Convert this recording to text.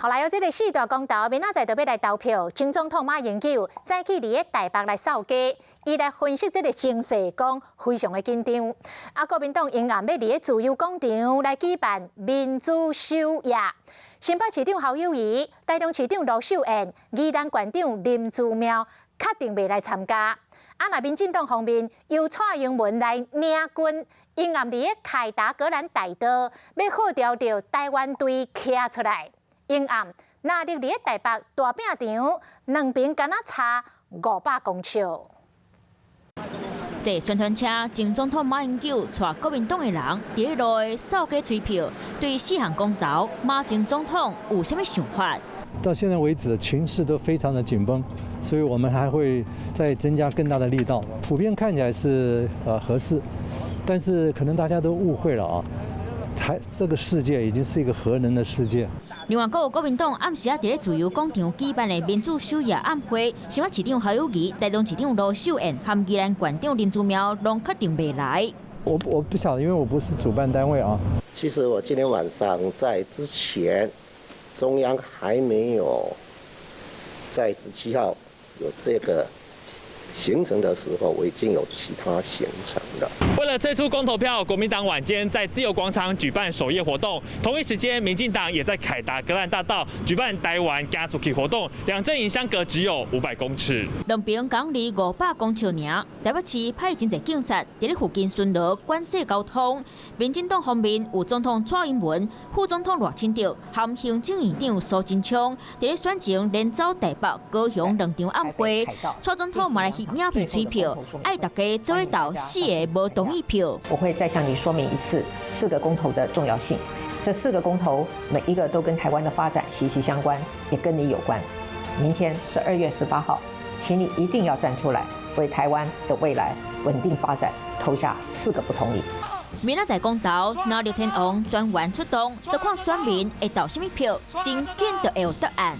好來，有這个四大公投，明仔載就欲來投票。前總統馬英九早起佇咧台北來掃街，伊來分析這个情勢，講非常的緊張。啊，國民黨英暗欲佇咧自由廣場來舉辦民主守夜。新北市長侯友宜、台中市長盧秀燕、宜蘭縣長林姿妙確定袂來參加。啊，若民進黨方面由蔡英文來領軍，𪜶暗佇咧凱達格蘭大道欲號召著台灣隊徛出來。𪜶暗若佇咧台北大餅場，兩邊敢若差500公尺。坐宣傳車，前總統馬英九帶國民黨的人佇咧路的掃街催票，對四項公投，馬前總統有啥物想法？到現在為止，情勢都非常的緊繃，所以我們還會再增加更大的力道。普遍看起來是合適，但是可能大家都誤會了啊。台這個世界已經是一個核能的世界。另外，閣有國民黨暗時仔佇咧自由廣場舉辦的民主守夜暗會，新北市長侯友宜、台中市長盧秀燕和宜蘭縣長林姿妙攏確定袂來。我不曉得，因為我不是主辦單位啊。其實我今天晚上在之前，中央還沒有在17號有這個行程的時候，我已經有其他行程了。為了催出公投票，國民黨晚間在自由廣場舉辦守夜活動，同一時間，民進黨也在凱達格蘭大道舉辦台灣家族體活動，兩陣營相隔只有500公尺。兩邊仝離500公尺爾，台北市派真濟警察佇咧附近巡邏管制交通。民進黨方面有總統蔡英文、副總統賴清德和行政院長蘇貞昌佇咧選前連走台北、高雄兩場暗會，蔡總統嘛來翕影片催票，愛大家做伙投四个無同意票。我會再向你說明一次四個公投的重要性。這四個公投每一個都跟台灣的發展息息相關，也跟你有關。明天12月18號，請你一定要站出來，為台灣的未來穩定發展投下四個不同意。明仔載公投，若綠天王專員出動，就看選民會投啥物票，真緊就會有答案。